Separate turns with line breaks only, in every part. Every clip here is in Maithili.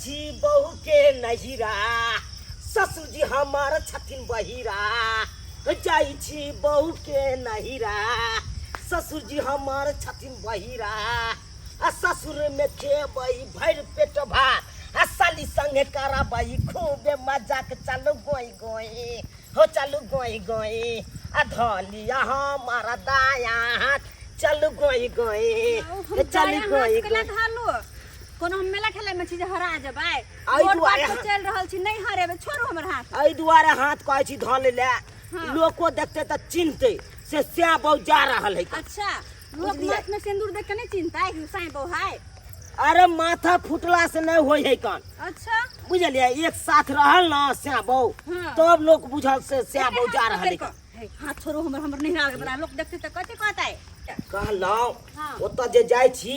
छी बहू के नहिरा, ससुर जी हमार छथिन बहिरा। जाइ छी बहू के नहिरा, ससुर जी हमार छथिन बहिरा। आ ससुर में खेबै भरि पेट भात, आ साली संगे करबै खूबे मजाक। चलू गोई गोई हो, चलू गोई गोई, आ धऽ लिअ हमार दाया हाथ। चलू गोई गोई, चलू गोई गोई।
धरलू कोनो हम मेला खेले में छी जे हरा जेबै?
एहि
रोड
दुआरे
पर चलि रहल छी, नहि हरेबै, छोड़ू हमर हाथ।
एहि दुआरे हाथ कहै छी धऽ ले ला। लोको देखते तऽ चिन्हते से सैं बहु जा रहल है।
अच्छा, लोक
बुझलियै?
माथ में सिंदूर देख के नहीं चिन्हता कि साईं बहु है?
अरे, माथा फुटला से नहीं होय है कान।
अच्छा।
बुझलियै? एक साथ रहल ना सैं बहु, तब लोक बुझल से सैं बहु जा रहल है।
हे, हाथ छोड़ू हमर, हमर नहीं आगे बड़ा लोक देखते तऽ कथी कहतै?
कहलहुँ, ओतऽ जे जाइ छी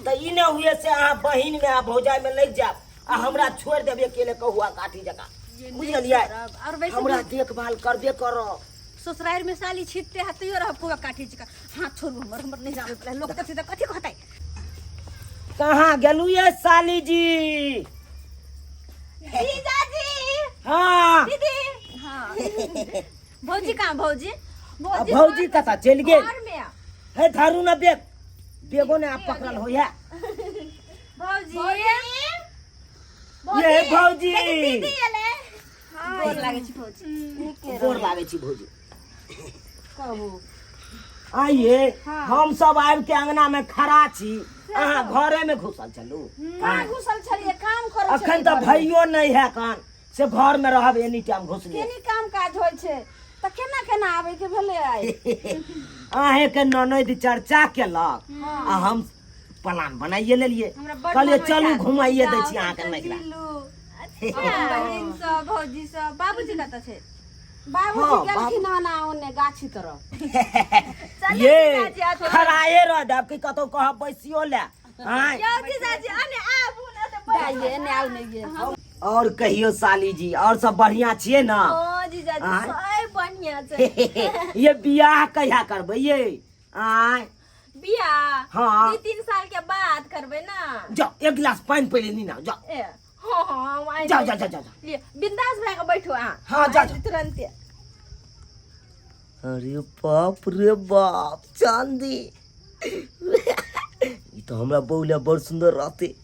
तऽ ई नहि हुए से अहाँ बहिन में आ भौजाई में लागि जायब आ हमरा छोड़ि देबै अकेले कहुआ काठी जकाँ।
ये नहि
बुझलियै?
करब। और वैसे
हमरा
भी
देखभाल करबे करब।
ससुरारि में साली छिटते है तैयो रहब कौआ काठी जकाँ। हाथ छोड़ू हमर, हमर नहीं आगे बड़ा लोक देखते तऽ कथी कहतै?
कहाँ गेलू ये साली जी?
जीजाजी।
हाँ।
दीदी। हाँ, भौजी कहाँ? भौजी?
आ भौजी कतऽ चलि गेल?
घर में।
हे, धरू ना बेग, बेगो ने आब पकड़ल होइया।
भौजी।
ये भौजी।
दीदी एलै। गोर लागै छी भौजी।
गोर लागै छी भौजी।
कहू।
आइए, हम सब आबि के अंगना में खड़ा छी, अहाँ घरे में घुसल चलू।
कहाँ घुसल छलियै? काम करै।
अखन तऽ भइयो नहीं है कान से घर में रहब एनी टाइम घुसले।
केनी काम काज होइ छै तऽ केना केना आबै के भेलै आइ?
अहें के ननैद चर्चा केलक आ हम प्लान बनाइए लेलिए।
हमरा बड
कहलिए
मन होइत
चलू
हैत।
घुमाइए दै
जाउ,
छी अहाँके
सबसँ
नैहरा।
मिलू। अपन बहिन सब, भौजी सब, बाबूजी कतऽ छै?
बाबूजी गेलखिन हन आ ओने गाछी तरफ।
ये खड़ाए रह देब कि कतौ कहब बैसियो ले आँय?
यौ जीजाजी, अने आबू ने तऽ बैसू।
दाइये एने आउ ने ये।
और कहियो साली जी, और सब बढ़िया छियै ना?
हाँ जीजाजी।
आँय?
सब बढ़िया छै।
ये बियाह कहिया करबै ये आँय?
बियाह?
हाँ।
2-3 साल के बाद करबै ना।
जाओ, एक गिलास पानि पहिले नी ना, जाओ।
ए हाँ हाँ, आइ
जाओ जाओ जाओ जाओ।
लिए, बिंदास भए के बैठो अहाँ।
हाँ, जा, जा।
तुरंते।
अरे बाप रे बाप, चांदी ई तो हमरा बहू बड़ सुंदर रहते।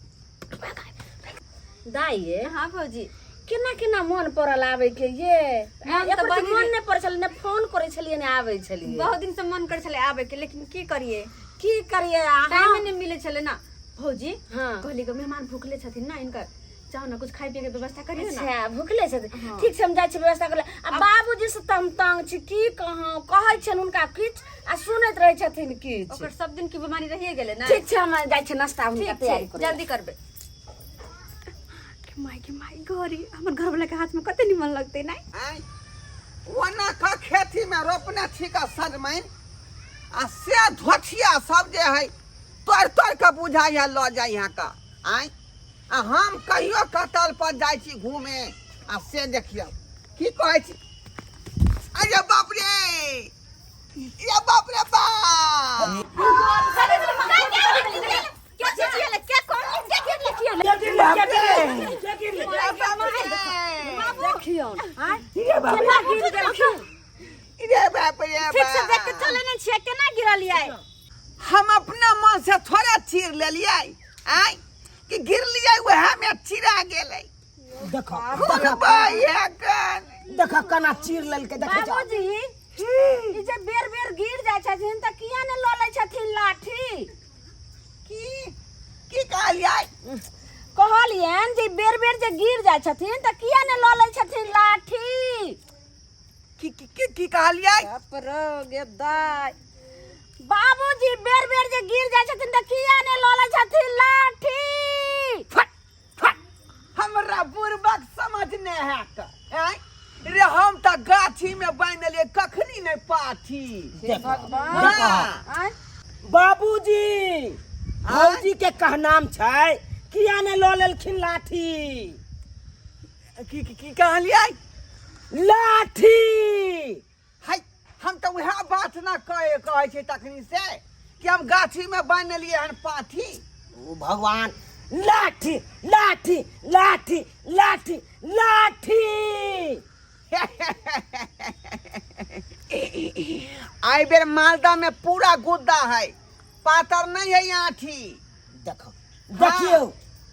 दाइये।
हाँ भौजी।
केना केना मन पड़ल आबै के ये?
मन तऽ
एक
बड़
मन नहि पड़ै छलै ने, फोन करै छलियै ने आबै छलियै।
बहुत दिन से मन करै छलै आबै के, लेकिन की करिए?
की करिए अहाँ?
टाइम नहि मिलै छलै ना भौजी।
हाँ।
कहली के मेहमान भूखले छथिन ना इनकर, जाओ ना, कुछ खाइ पिए के व्यवस्था करियो ना।
अच्छा, भूखले छथिन। ठीक छै, हम जाइ छी व्यवस्था करै। आ बाबूजी से तऽ हम तंग छी, की कहूँ, कहै छियनि हुनका किछु आ सुनैत रहै छथिन किछु।
ओकर सब दिन की बीमारी रहिए गेलै ना।
ठीक छै, हम जाइ छी नाश्ता हुनका
ठीक
तैयारी
छै,
करै।
जल्दी करबै। के माय के माय, घरी हमर घरवाला के हाथ में कते निमन लगतै नै?
आँय, ओना कऽ खेतीमे रोपने छी कऽ सजमनि आ से धोछिया सब जे है तोड़ि तोड़ि कऽ बुझाइ है लऽ जाइ है कऽ। आँय, आ हम कहियो कतल पर जाइ छी घूमे आ से देखियौ की कहै छी। अरे बाप रे, ये बाप रे बाप।
के चिचियेले? के कौन के के
के गिरले? के गिरले? के गिरले?
रे बाप रे।
देखियौ आँय,
ये बाप रे।
केना गिर गेलखिन?
रे बाप रे।
ठीक से देख के
बाप।
चले नै छियै, केना गिरलियै?
हम अपना मन से थोड़ा चीर लेलियै आँय कि गिरलियै वएह में चिरा गेलै।
देखो।
खून बहे कन।
देखो केना चीर लेलकै, देखै जाओ।
बाबूजी, ई जे बेर बेर गिर जाइ छथिन तऽ किया ने लऽ लै छथिन लाठी?
की की कहलियै?
कहलियनि जे बेर बेर जे गिर जाइ छथिन तऽ किया ने लऽ लै छथिन लाठी?
की की की की कहलियै?
बाप रे गे दाइ, बाबूजी बेर बेर जे गिर जाइ छथिन तऽ किया ने लऽ लै छथिन लाठी?
फट फट, हमरा बुड़बक समझने है क आँय रे, हम तऽ गाछी में बान्हि लेलियै कखनी नहि पाठी।
देखो।
हाँ।
आँय?
बाबूजी, भौजी के कहनाम छै किया ने लऽ लेलखिन लाठी?
की की की कहलियै?
लाठी।
है, हम तऽ उएह बात ने कहे कहै छै तखनी से कि हम गाछी में बान्हि लेलियै हन पाठी।
ओ भगवान, लाठी लाठी लाठी लाठी लाठी।
आई बेर मालदा में पूरा गुद्दा है, पातर नहीं है आठी।
देखो, देखियो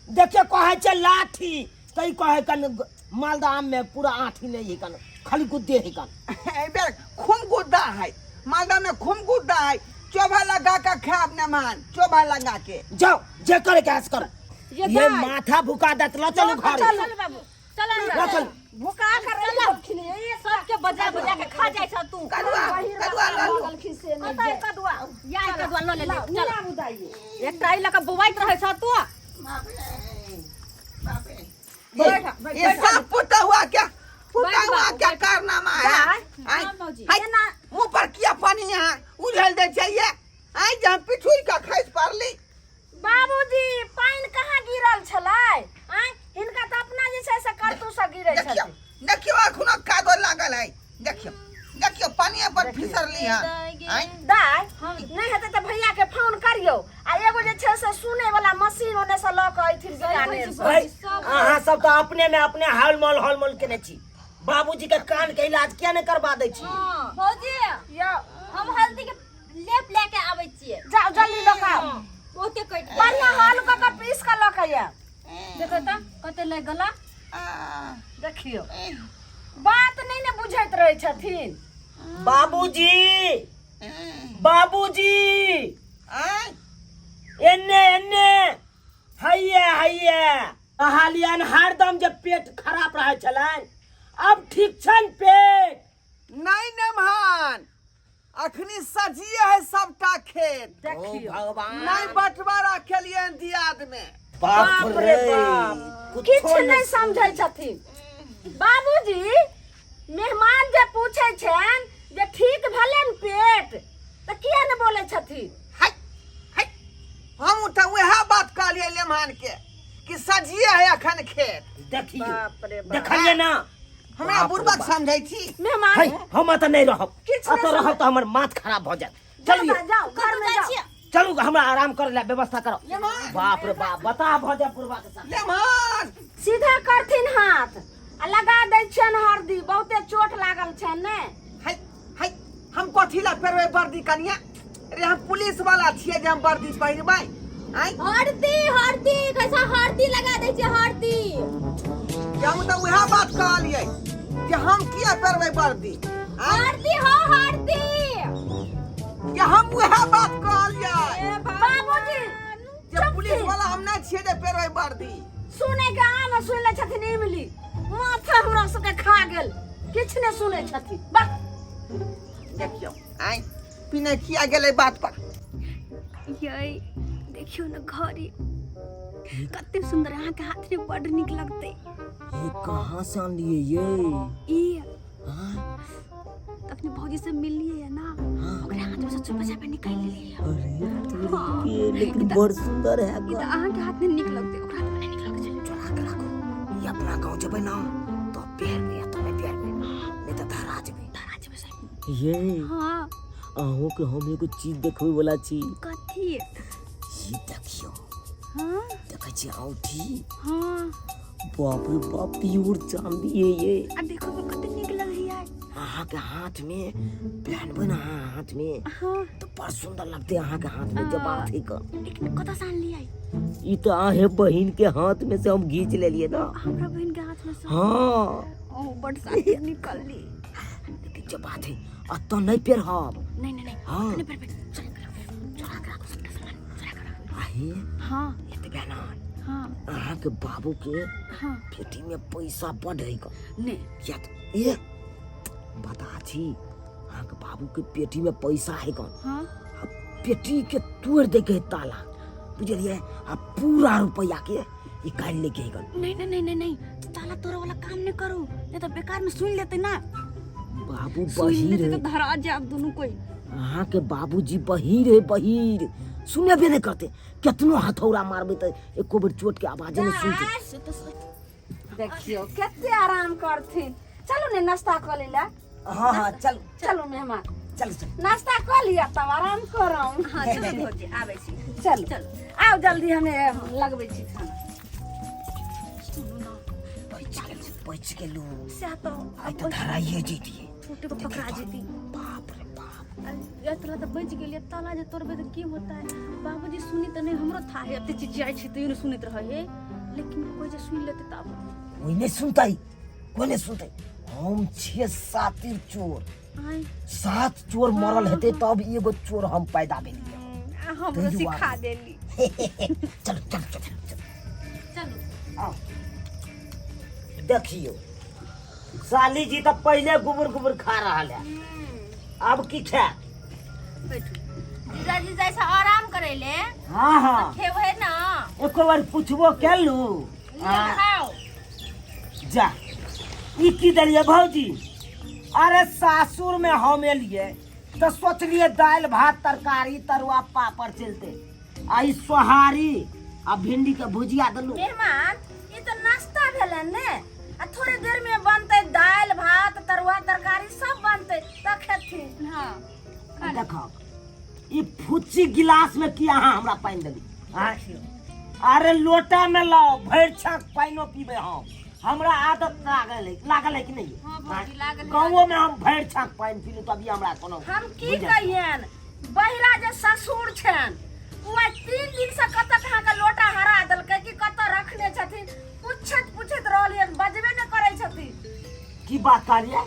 देखियो, कहै छै लाठी तै कहै कन मालदा आम में पूरा आठी नहीं है कन, खाली गुद्दे है कन।
आई बेर खूब गुद्दा है मालदा में, खूब गुद्दा है। चोभा लगा के खाब न मान, चोभा लगा के।
जाओ, जे करे के कर।
ये
ये
दाई।
माथा भुका दत, ल चलू घर।
चल बाबू, चल अंदर।
ल चल।
भुका कर रखिन ये
सबके बजा बजा के खा जाइ छ तू।
कदुआ कदुआ लऽ लू।
गेलखिन से नहि।
कतऽ कदुआ या कदुआ लऽ ले ले, चल।
मिलाबू दाइ।
एकटा ई लऽ कऽ बौआइत रहै छ तू।
ये सब पुता हुआ क्या, पुता
बैठ
हुआ
बाबू,
क्या
बैठ।
कारनामा है?
दाइ,
आय,
हाँ, मौजी।
हाय,
एना
मुंह पर किया पानी यहाँ उझल दे चाहिए? आय जहाँ पिछुड़ का खैस पड़ली।
बाबूजी, पानि कहाँ गिरल छलै? आँय, हिनका तऽ अपना जे छै से करतूसँ गिरै
देखियो
छथिन।
देखियो, अखनो कागज लागल है। देखियो देखियो, पानी पर फिसरली है। आय
दाइ, नहि हेतै तऽ भैया के फोन करियौ आ एगो जे छै से सुनै वाला मशीन ओने से लऽ कऽ अयथिन बीकानेर से।
भाई, अहाँ सब तऽ अपने में अपने हॉल मॉल हॉल मॉल केने छी। बाबूजी के कान के इलाज किया नहीं करवा दै छी?
भौजी,
यौ।
हम हल्दी के लेप लए के आबै छियै।
जाउ, जल्दी लऽ कऽ आउ।
बहुते कटि गेल।
बढ़िआँ हॉल कऽ कऽ पीस कऽ लऽ कऽ आयब।
देखो तऽ कते लागि गेला।
देखियौ, बात नहि ने बुझैत रहै छथिन।
बाबूजी, बाबूजी।
आय।
एन्ने एन्ने, हैया हैया, कहलियन हरदम जे पेट खराब रहै छलनि, अब ठीक छनि पेट?
नहीं नेमहान, अखनी सजिए है सबटा खेत।
देखियौ।
ओ भगवान।
नहीं बंटवारा केलिए दियाद में।
बाप रे
बाप,
कुछो
किछु नहि समझै छथिन बाबूजी। मेहमान जे पूछै छनि जे ठीक भेलनि पेट, तऽ किया ने बोलै छथिन?
हाय हाय, हम तऽ वएह बात कहलिए लेमहान के कि सजिए है अखन खेत।
देखियौ।
बाप रे बाप।
देखलियै ना?
हमरा
बाप रे
बुड़बक
बाप।
समझै छी?
मेहमान
है, हम एतऽ नहि रहब।
किछु नहि
एतऽ रहब तऽ हमर माथ खराब भऽ जायत। चलू।
जाउ, जाउ घर में जाउ।
चलू, हमरा आराम करे ला व्यवस्था करो।
लेमहान।
बाप रे बाप, बता भऽ जाय बुढ़बा के साथ।
लेमहान।
सीधा करथिन हाथ आ लगा दै छियनि हरदी, बहुते चोट लागल छनि ने।
हाय हाय, हम कथी ला पहिरबै वर्दी कनिया रे? हम पुलिस वाला छियै जे हम वर्दी पहिरबै? आँय?
हरदी हरदी, कैसा हरदी लगा दै छै हरदी।
कि हम तऽ उएह बात कहलियै कि हम किया पहिरबै वर्दी? आँय?
हरदी हो हरदी।
कि हम उएह बात कहलियै
बाबूजी
जे पुलिस वाला हम नहि छियै जे पहिरबै वर्दी।
सुनै के आम सुनि लै छथिन इमली, माथा हमरा सबके खा गेल, किछु नहि सुनै छथिन वाह।
देखियौ, आँय, पिने किया गेलै बात पर?
यै, देखियौ ने घड़ी कते सुंदर, अहाँके हाथ में बड नीक लगतै।
ये कहाँ से आनलिए ये?
ई
हाँ?
तखने भौजी से मिललिए है ना, ओकरे हाथ में से चुप चाप निकालि लेलिए।
अरे तोरी
हाँ।
के, लेकिन बड़ सुंदर है।
ई तऽ अहाँके हाथ में नीक लगतै, ओकरा हाथ में नहि नीक लगै छै।
चोरा के राखू ई। अपना गाँव जेबै ना तो पहिरबै, या तो नहि पहिरबै, नहीं तऽ धरा जेबै।
धरा जेबै साहब।
ये
हाँ।
अहूँ के हम एगो चीज देखबै वाला छी।
कथी?
ई देखियौ।
हाँ।
देखै छी औंठी?
हाँ।
बाप रे बाप, प्योर चांदी है ये।
आ देखो तो कते नीक लगैया।
अहाँ के हाथ में पहनबै ना अहाँ हाथ में,
हाँ,
तो बड़ सुंदर लगते अहाँ के हाथ में जब बात है का।
लेकिन कतऽ से आनलियै?
ई तो अहे बहिन के हाथ में से हम घींच लेलिए ना।
हमरा बहिन के हाथ में से?
हाँ।
ओ बड़ साथी निकलली।
लेकिन जब बात है, अतः नहीं पेरहब।
नहीं नहीं नहीं।
हाँ।
नहीं पर चल, चुरा के राखो सबटा सामान, चुरा के राखो।
आहे।
हाँ।
एतबे ना,
हाँ,
अहाँ के बाबू के
हाँ,
पेटी में पैसा बड है का?
नहीं।
किया तो ए बता छी, अहाँ के बाबू के पेटी में पैसा है कौन?
हाँ।
आ पेटी के तोड़ दे के ताला, बुझलिए, आ पूरा रुपया के निकाल ले के गन।
नहीं नहीं नहीं नहीं नहीं, ताला तोड़े वाला काम नहीं करू, नहीं तो बेकार में सुन लेते ना।
बाबू
सुन
बहीर
लेते
है।
तो धरा जाब दोनों कोई।
अहाँ के बाबूजी बहीर है, बहीर, सुनेबे नहीं करते। केतनो हथौड़ा मारबे तऽ एको बेर चोट के आवाजे नहीं सुनते।
से तो सही।
देखियौ कते आराम करथिन। चलू ने नाश्ता कऽ लै।
हाँ हाँ, चल।
चलू मेहमान।
चल चल।
नाश्ता कऽ लिअ तब आराम करम।
हाँ, चलो भौजी, आबै छी।
चलू।
चलू।
आउ जल्दी, हमे लगबै छी खाना।
सुनू ना।
बचि गेलू, बचि गेलू।
सएह तऽ।
आइ तऽ धराइए जैतियै।
छोटे को पकड़ा जेती।
बाप रे बाप।
एतला तऽ बचि गेलियै, ताला जे तोड़बै तऽ की होतै? बाबूजी सुनी तऽ नहि हमरो था है, एते चिचियाइ छी तैयो नहि सुनैत रहै है, लेकिन कोइ जे सुनि लेतै तब?
कोइ नहि सुनतै, कोइ नहि सुनतै। हम छियै सातिर चोर।
आँय।
सात चोर मरल हेतै तब एगो चोर हम पैदा भेलियै।
आ हमरो
तै दुआरे।
सिखा देली।
चलू चलू चलू चलू।
चलू।
आओ। देखियौ, साली जी तऽ पहिले गुबुर गुबुर खा रहल है, अब की खायत?
बैठू जीजाजी, जाइ छै आराम करै ले।
हाँ हाँ।
खेबै ना।
एको बार पूछबो केलू?
लिअ, खाउ।
जा, ई की देलियै भौजी? अरे सासुर में हम एलियै तऽ सोचलियै दालि भात तरकारी तरुआ पापड़ चलते, आ ई सोहारी आ भिंडी के भुजिया देलू।
मेहमान, ई तऽ नाश्ता भेलै ने, आ थोड़े देर में बनतै दालि भात तरुआ तरकारी सब बनतै तऽ खेथिन।
हाँ।
देखो, ई फुच्ची गिलास में की अहाँ हमरा पानि देली? आँय? अरे लोटा में लाओ, भरि छाक पानिओ पीबै हम। हमरा आदत लागल है, लागल है कि नहीं?
हाँ भौजी, लागल है।
गाँवो में हम भरि छाक पानि पीलू तभी हमरा कोनो
हम की
बुझल।
कहियन, बहिरा जे ससुर छनि ओ आइ 3 दिन से कतऽ अहाँके लोटा हरा देलकै कि कतऽ रखने छथिन, पूछैत पूछैत रहलियन, बजबे नहि करै छथिन।
की बात कहलियै?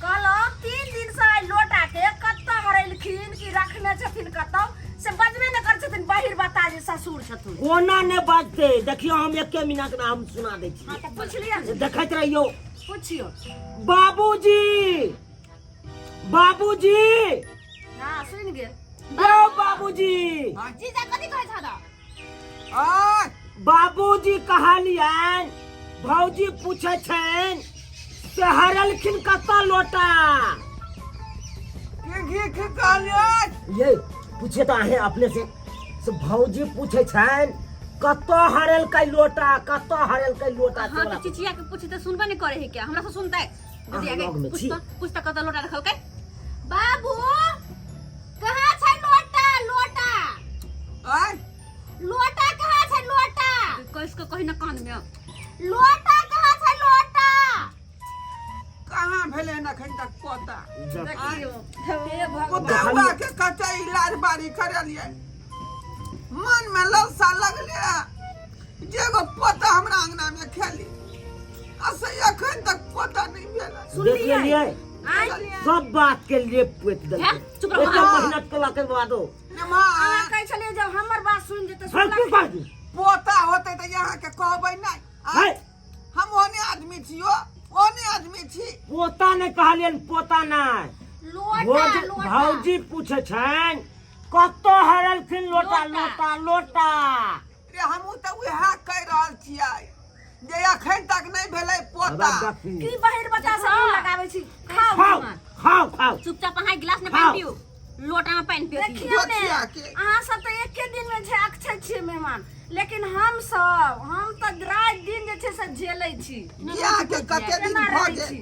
कहलहुँ, 3 दिन से आइ लोटा के कतऽ हरेलखिन कि रखने छथिन कतौ, से बजबे नहि करै छथिन, बहिर बता जे ससुर छथिन।
कोना ने बाजतै? देखियौ, हम एके मिनट में हम सुना दै छी।
हाँ, तऽ पुछलियै?
से देखैत रहियौ।
पुछियौ।
बाबूजी, बाबूजी।
हाँ, सुनि गेल।
यौ बाबूजी।
जीजा, कथी कहै छह?
आय।
बाबूजी, कहलियनि भौजी पूछै छनि से हरलखिन कतऽ लोटा?
की की की कहलियै?
ये पूछे तऽ अहें अपने से। से भौजी पूछै छनि कतऽ हरेलकै लोटा, कतऽ हरेलकै लोटा?
हाँ, तऽ चिचिया के पूछे तऽ सुनबे नहीं करे है क्या? हमरा से सुनतै?
अहाँ लग में छी।
पूछ पूछ तऽ कतऽ लोटा रखलकै। बाबू, कहाँ छै लोटा, लोटा?
आय।
लोटा कहाँ छै, लोटा? कस के कही न कान में, लोटा कहाँ छै, लोटा?
कहाँ भेलै हन एखन तक पोता?
देखियौ, हे भगवान।
पुतहुआ के कतऽ इलाज बारी करेलियै, मन में ललसा लगले जे एगो पोता हमरा अंगना में खेली, आ से एखन तक पोता नहीं भेल।
देख लेलियै?
आँय।
सब बात के लिए पोति
हैं?
देलकै।
चुप रहो।
एते मेहनत केला के बादो।
नमा।
अहाँ कहै छलियै जब हमर बात सुनि जेतै।
हँ,
सुनलक।
की कहली?
पोता होते तऽ यहाँ के कहबै नहीं?
है।
हम ओने आदमी छियो, ओने आदमी छी।
पोता नहि कहलियनि, पोता नहि।
लोटा।
भौजी।
लोटा।
भौजी पूछै छनि कतऽ हरलखिन लोटा।
लोटा।
लोटा, लोटा।
रे, हमहूँ तऽ उएह कहि रहल छियै जे एखन तक नहि भेलै पोता।
बाबा देखी।
की बहिर बता सब मुँह लगाबै छी? खाउ।
खाउ।
मेहमान।
खाउ, खाउ।
चुपचाप अहाँ गिलास में
खाओ।
पानी पियो, लोटा में पानी पियो।
देखियौ ने।
दोछिया के।
अहाँ सब तऽ एके दिन मे छै अक्षय छियै मेहमान, लेकिन हम सब, हम तऽ राति दिन जे छै से झेलै छी।
बियाह के कते दिन
केना
भऽ
रहै
गेल
छी?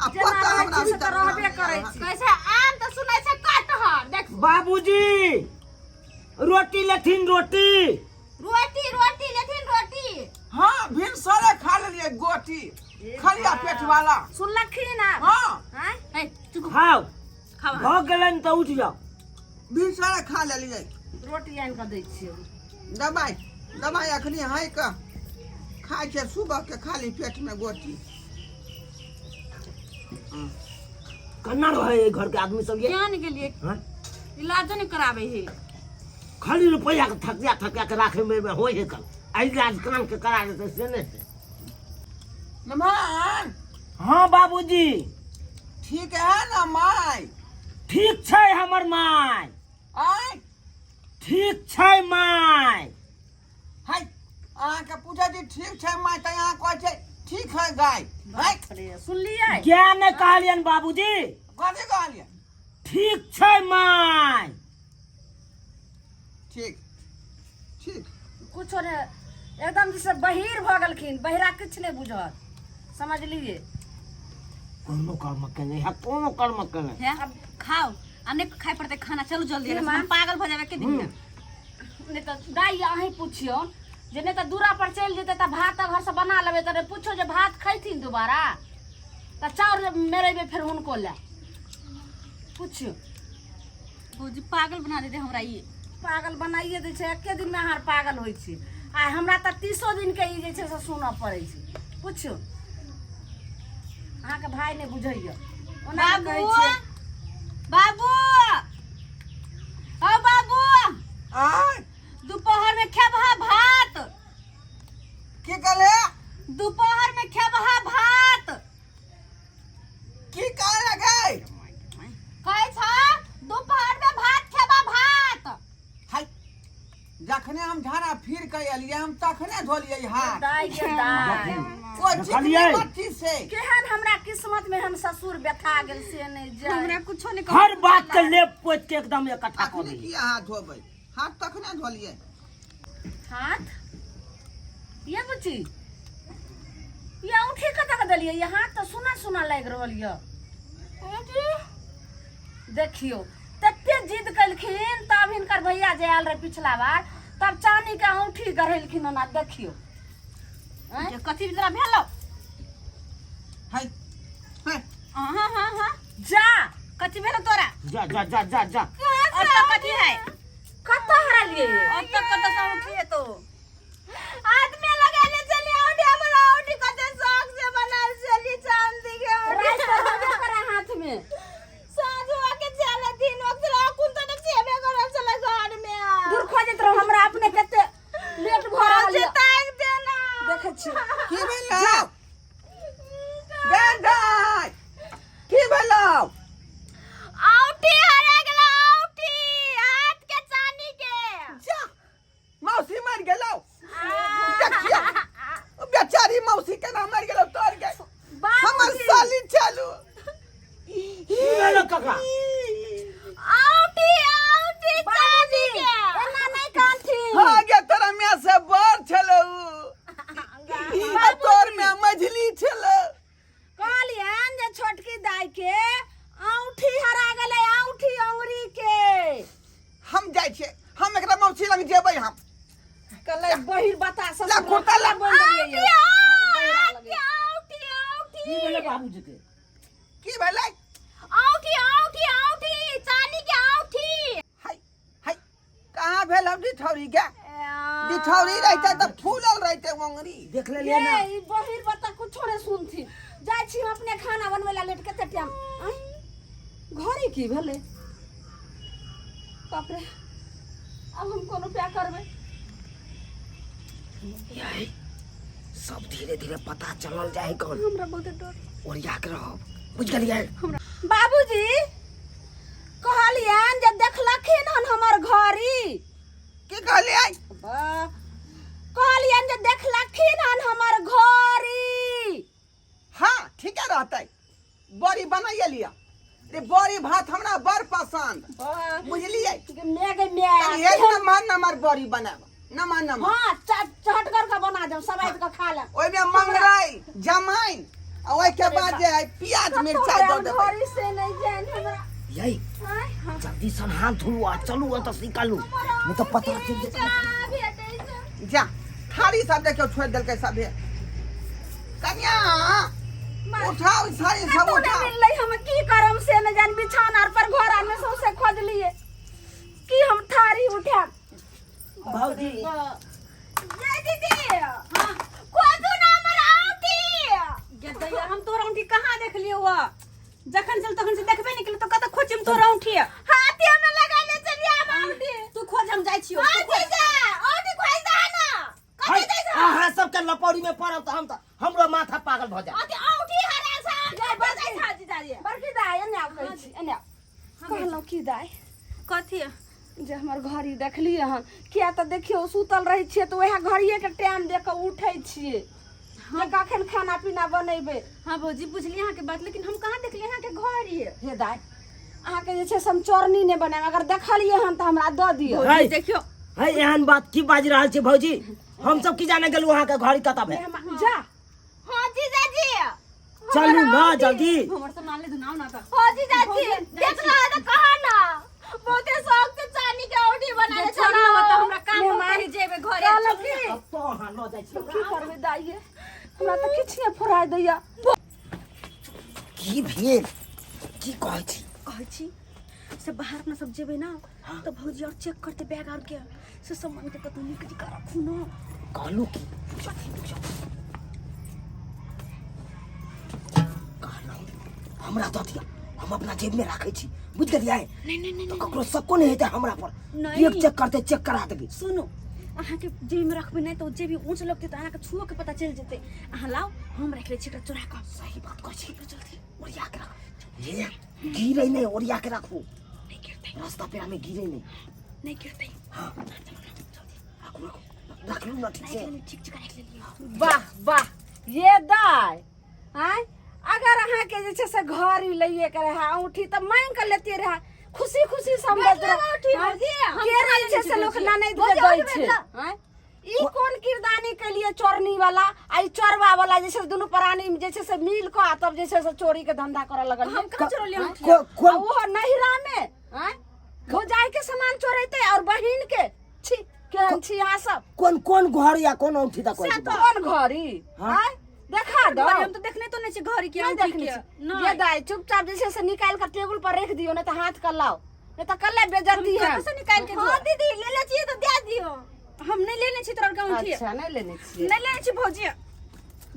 आ
जेना
पोता
रहै
हमरा
छी से तऽ
भीतर
रहबे
नहि
करै
आयल।
छी।
कहै छै आम तऽ सुनै छै कटहर, देख।
बाबूजी, रोटी लेथिन, रोटी।
रोटी, रोटी लेथिन, रोटी।
हाँ, भिनसरे खा लेलियै गोटी, खलिया पेट वाला।
सुनलखिन आब?
हाँ।
आँय?
ए, चुप।
खाउ।
खाओ।
भऽ गेलनि तऽ उठि जाउ।
भिनसरे खा लेलियै।
रोटी आनि कऽ दै छियै।
दबाइ, दबाइ अखनी हाइ कऽ खाइ छै सुबह के खाली पेट में गोटी।
कन्ना रहै एहि घर के आदमी सब ये?
जान गेलिए।
हाँ?
इलाजो नहीं करावे है।
खाली रुपैआ के थकिया थकिया के राखे में होइ है कल आ इलाज कान के करा देतै से नहि हेतै।
नमन।
हाँ बाबूजी।
ठीक है ना माय?
ठीक छै हमर माय।
आय।
ठीक छै माय।
हाय, अहाँके पूछै छी ठीक छै माय, तऽ अहाँ कहै छै ठीक है गाय। हाय।
सुनलियै?
क्या नहि कहलियनि बाबूजी?
कथी कहलियै?
ठीक छै माय।
ठीक ठीक।
कुछो ने, एकदम जैसे बहिर भऽ गेलखिन, बहिरा किछु नहि बुझत, समझलियै?
कोनो कर्म के नहि है, कोनो कर्म के नहि।
है, खाओ, आ नहीं खाए पड़ते खाना। चलो जल्दी,
की
हम
माँ?
पागल हो जावे के दिन में।
नहि तऽ दाइ अहीँ पुछियौ जे नहि तऽ दूरा पर चलि जेतै तऽ भात घरसँ बना लेबै तऽ पूछो जे भात खैथिन दोबारा तऽ चाउर मेरेबै फेर हुनको लए पुछियौ।
भौजी पागल बना देते हमरा ई।
पागल बनाइए दै छै, एके दिनमे अहाँ पागल होइ छी आ हमरा तऽ 30 दिनके ई जे छै से सुनऽ पड़ै छै। पुछियौ, अहाँके भाय नहि बुझैए ओना तऽ कहै
बाबू
छियै।
बाबू, ओ बाबू।
आय।
दोपहर में खेबहा भात?
की कहले?
दोपहर में खेबहा भात?
की कहले गई?
कहै छ दोपहर में भात खेबा भात।
हाय, जखने हम झाड़ा फिर के एलियै हम तखने धोलियै हाथ।
दाइ के दाइ।
ओ चिकनी
देखलियै?
मट्टी से
केहन हमरा किस्मत में हम ससुर व्यथा गेल से नहि जाय।
हमरा कुछो नहीं।
हर बात के लेप पोत के एकदम इकट्ठा कऽ
अखने
दियै।
की हाथ धोबै? हाथ तखने धोलियै।
हाथ ये बुच्ची, ये औंठी कतऽ के देलियै? ये हाथ तऽ सुना सुना लागि रहल यऽ। देखियौ, तते जिद केलखिन तब हिनकर भैया जे आयल रहे पिछला बार तब चानी के औंठी गढ़ेलखिन। ओना देखियौ आँय?
जे कथी तोरा भेलो?
हाय हाय।
हाँ हाँ हाँ।
जा।
कथी भेलो तोरा?
जा जा जा जा जा।
अब तक कथी है?
कतऽ हरलियै ये?
अब तक कतऽ से औंठी है तो?
हाथ में लगा ले चली औंठी, हमरा औंठी कते शौक से बनाल चली, चांदी के औंठी।
राति तऽ रहबे करे हाथ में।
साँझ हुआ के चले दिन वक्त रह कुन तो छेबे करल चले घर में।
दूर खोजैत रहू, हमरा अपने कते लेट भऽ रहल यऽ।
ताक देना।
देखै छी।
की भेलौ गे दाइ? की भेलौ?
औंठी हरा गेलो, औंठी हाथ के चांदी के।
जा, मौसी मर गेलौ। देखिया बेचारी मौसी केना मर गेलौ। तोर गए हमर साली चलू।
की भेलो काका?
औंठी, औंठी चांदी के।
एना नहि कानथिन।
हाँ गे, तोरा माय से बड़ छलौ आ तोर माय मझली छलौ।
कहलियन जे छोटकी दाई के औंठी हरा गेलै, औंठी औंरी के।
हम जाइ छियै, हम एकरा मौसी लग जेबै हम।
कहलै बहिर बता
ला कुर्ता ला।
बोल देलियै यौ।
औंठी, औंठी, औंठी।
की भेलै बाबूजी के?
की भेलै?
औंठी, औंठी, औंठी चांदी के औंठी।
हाय हाय, कहाँ भेल हम डिठौरी के? डिठौरी रहिते तऽ फूलल रहिते ओंगरी।
देख लेलियै ना?
ये ई बहिर बता कुछो नहि सुनथिन। जाइ छी हम अपने खाना बनबै ला, लेट कते टाइम आँय घरे की भेलै? बाप रे, आब हम कोन उपाय करबै?
यही सब धीरे धीरे पता चलल जाए कौन।
हमरा बहुत डर।
ओरिया के रहब, बुझ गेलियै?
बाबूजी, कहलियन जे देखलखिन हन हमर घड़ी।
की कहलियै?
वाह, कहलियन जे देखलखिन हन हमर घड़ी।
हाँ ठीके रहतै, बड़ी बनाइए लिअ रे। बड़ी भात हमरा बड़ पसंद, बुझलियै?
गे गे मैं।
कनि हे नमहर नमहर बड़ी बनाब, नमहर नमहर।
हाँ, चहटगर के बना देब, सब आबि के खा लेब।
ओहिमे मंगरैल जमाइन आ ओहिके बाद जे है प्याज मिरचाइ दऽ देबै।
घड़ी से नहीं जान हमरा।
यही जल्दी सन हाथ धोलू आ चलू एतऽ से निकालू, नहीं तऽ पता चलि जेतै।
जा, थारी सब देखियौ छोड़ि देलकै सभे। कनिया उठाओ ई थारी सब।
कतौ नहि
उठाओ।
मिललै, हम की करम से नहि जान। बिछान आर पर घर आर में सौंसे खोजलियै। की हम थारी उठायब?
भौजी।
ये दीदी, हाँ खोजू ना हमर औंठी।
गे दैया, हम तोर औंठी कहाँ देखलियौ हुआ? जखन चल तखन से देखबे नहीं केलियौ तो कतऽ खोजिम तोर औंठी?
हाथे में लगा ले चलिए हम औंठी।
तू खोज, हम जाइ छियौ।
हाँ जीजा, औंठी खोज दे ना।
है, अहाँ सबके लपौड़ी में पड़ब तऽ हम तऽ हमरो माथा पागल भऽ जायत।
औंठी, औंठी हरा सा बजाइ छा जीजा जी।
बड़की दाइ, एने आउ कहै छी, एने आउ। कहलहुँ की दाइ?
कथी?
जे हमर घड़ी देखलियै हन? किया तऽ देखियौ, सुतल रहै छियै तऽ उएह घड़िएके टाइम देख कऽ उठै छियै जे कखन खाना पीना बनेबै।
हाँ भौजी, बुझलियै अहाँके बात, लेकिन हम कहाँ देखलियै अहाँके घड़ी?
हे दाइ, अहाँके जे छै से हम चोरनी नहि बनायब। अगर देखलियै हन तऽ हमरा दऽ दिअ।
है।
देखियौ।
है, एहन बात की बाजि रहल छी भौजी? हम सब की जाने गेलहुँ अहाँके घड़ी कतऽ भेल।
जा।
हाँ जीजा जी।
चलू ना जल्दी।
हमर सब मान ले धुनाओ ना तऽ।
हाँ जीजा जी, देख रहा तो कहा ना, बहुते शौक से चांदी। चांदी के औटी बना ले
चल ना तो हमरा काम हो
मेहमान
कहीं जेबे घरे
कहलक की
अब तो अहाँ लऽ जाइ छी
की करबै दाइये हमरा तऽ किछु नहि फुराय दैया
की भेल की कहै छी
कहै छी से बाहर अपना सब जेबै ना तऽ भौजी और चेक करते बैग और के से सामान के कतौ नीक जकाँ राखू ना
कहलहुँ की रुकि जाउ, रुकि जाउ। कहलहुँ हमरा दऽ दिअ हम अपना जेबमे राखै छी बुझि गेलियै
नहीं नहीं नहीं
तऽ ककरो शक्को नहि हेतै हमरा पर
नहीं।
एक चेक करतै चेक करा देबै
सुनू अहाँके जेबीमे रखबै नहि तऽ ओ जेबी ऊँच लगतै तऽ अहाँके छुओ के पता चलि जेतै अहाँ लाउ हम राखि लै छी एकरा चोरा कऽ
सही बात कहै छी
जल्दी
ओरिया के राखू ये गिरै नहि ओरिया के राखू
नहीं गिरतै
रास्ता पेरा में गिरै नहि
नहीं गिरतै
हाँ राखू राखू रखलू ना ठीक से
ठीक जकाँ राखि लेलियै
वाह वाह ये दाय आँय अगर अहाँके जे छै से घड़ी लैए के रहए औंठी तऽ मांगि कऽ लेतियै रहए खुशी खुशी से हम दैत रहए
औंठी भौजी, हम
के रहै छै से लोक ननैद के दै छै आँय ई कोन किरदानी केलिए चोरनी वाला आ ई चोरवा वाला जे छै से दुनू प्राणी जे छै से मिल कऽ आ तब जे छै से चोरी के धंधा करऽ लगल
हम कहाँ चोरलियै औंठी
कोन
ओहो नहिरा में आँय भौजाई के सामान चोरेतै और बहिन के छी केहन छी अहाँ सब
कोन कोन घर या कोन औंठी दा कहै
से
छी बा?
कोन घड़ी
हाँ?
आँय देखा दो
घड़ी हम तो देखने तो नहीं छी घड़ी के
नहीं
औंठी
देखने
के
छी।
नहीं
ये दाई चुपचाप जे छै से निकाल के टेबुल पर रख दियो नहीं तो हाथ कर लाओ नहीं तो कल बेइज्जती है
कतऽ से निकाल के
हाँ
दियौ?
दीदी ले ले छियै तऽ दे दियौ
हम नहीं लेने छी तोरा के औंठी
अच्छा नहीं लेने छियै
नहीं लेने छी भौजी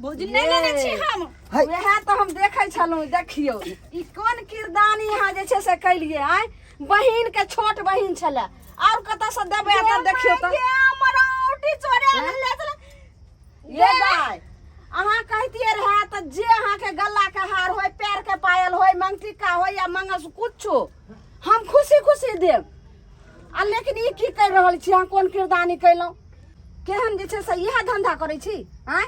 भौजी नहीं लेने छी हम
है।
वएह तऽ हम देखै छलहुँ देखियौ ई कोन किरदानी अहाँ जे छै से केलियै आँय बहिन के छोट बहिन छलै आओर कतऽ से देबै तऽ देखियौ तऽ
ये हमर औटी चोरा ले चल
ये दाइ अहाँ कहितियै रहए तऽ जे अहाँके गल्लाके हार होय पैरके पायल होय मंगटिक्का होय या मंगलसूत्र कुछो हम खुशी खुशी देब आ लेकिन ई की करि रहल छी अहाँ कोन किरदानी कयलहुँ केहन जे छै से इएह धंधा करै छी आँय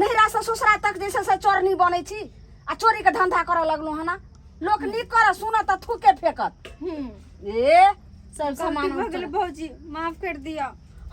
नैहरा से ससुरा तक जे छै से चोरनी बनै छी आ चोरीके धंधा करऽ लगलहुँ हन लोक नीक करऽ सुनत तऽ थूके फेकत ए सब सामान
गलती भऽ गेलै भौजी माफ कर दिअ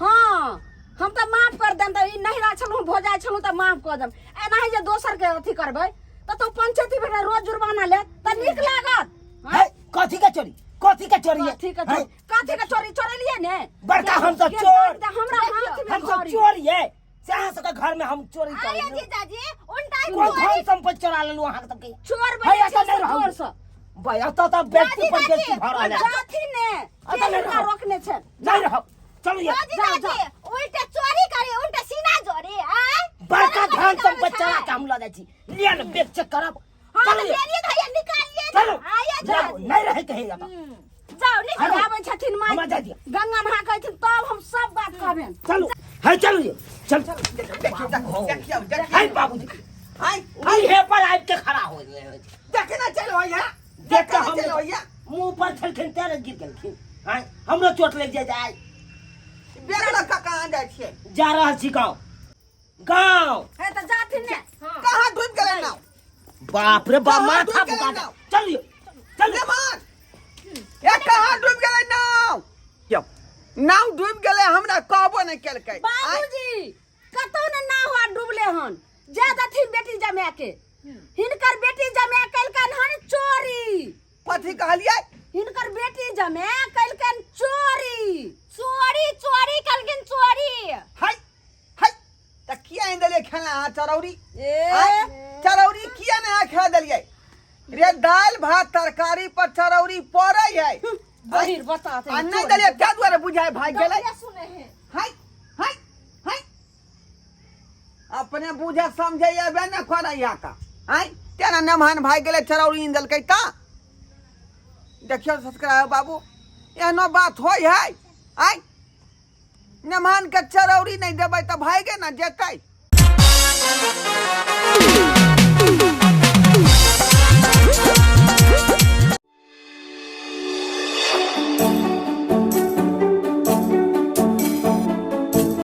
हाँ हम तऽ माफ कर देम तऽ ई नैहरा छलहुँ भोजाइ छलहुँ तऽ माफ कऽ देम एनाही जे दोसरके अथी करबै तऽ तो पंचायती भेटै रोज जुर्माना लेत तऽ नीक लागत
है कथी के चोरी कथी के चोरी है
कथी के चोरी कथी के चोरी चोरेलियै ने
बड़का हम सब
ये
चोर।
दाग हमरा हाथ में
हम सब
घड़ी।
चोर ये से अहाँ सबके घर में हम चोरी
आये
करै
जीजाजी उल्टा
कोन धन संपत्ति चोरा लेलु अहाँ सबके
चोर
है,
बनै
एतऽ
छै
नहि
से
रहू।
चोर सब
भाई एतऽ तऽ व्यक्ति पर व्यक्ति भऽ रहल है
जाथिन ने
एतऽ
के
नहि
हिनका
रहू।
रोकने छै
नहि रहब चलू ये
जाओ,
जीजाजी उल्टा चोरी करे उल्टा सीना जोरी आय
बड़का धन संपत्ति चोरा के हम लऽ जाइ छी लिअ ने बैग चेक करब
हाँ
चलू
तो
ये
बेरिए धैया निकालिए
चलू
आये
जाऊ, नहीं रहे कहीं एतऽ
जाओ निकल
हेलो।
आबै छथिन माय
हमरा जाय दिअ।
गंगा नहा के अयथिन तब हम सब बात कहबनि
चलू है चलू ये चल
देखियौ देखियौ देखियौ
है बाबूजी
आइ
इहे पर आबि के खड़ा हो गेलै
देखे ना चलो भैया
देख के हम
चलो भैया
मुंह पर छलखिन तेरे गिर गेलखिन आँय हमरो चोट लागि जाय आइ
बैग लऽ कऽ कहाँ जाइ छियै
जा रहल छी गाँव गाँव
हे तऽ जाथिन ने
कहाँ डूबि गेलै नाव
बाप रे बाप
कहाँ
माथा
डूबि गेलै
बुका
नाव?
चलियो चलियो
लेमन ए कहाँ डूबि गेलै नाव यौ नाव डूबि गेलै हमरा कहबो नहि केलकै आँय,
बाबूजी कतौ ने नाव आ डूबले हन जा दथिन बेटी जमा के हिनकर बेटी जमा कलकन हन चोरी
कथी कहलियै
हिनकर बेटी जमा कलकन चोरी
चोरी चोरी कलकिन चोरी
हाय हाय तऽ किया आनि देलियै खेला अहाँ चरौरी
ए
आँय, चरौरी किया नहि अहाँ खेला देलियै रे दालि भात तरकारी पर चरौरी पड़ै है
बहिर बता
आ नहि देलियै ताहि दुआरे बुझाइ भागि गेलै
सुने है
हाय हाय हाय अपने बुझे समझे अबे ने करै यहाँ का आँय तेना नमहन भागि गेलै चरौरी आनि देलकै तऽ देखियौ सस्कराब बाबू एहनो बात होइ है आँय मेहमान के चरौरी नहीं देबै तऽ भागे ने जेतै।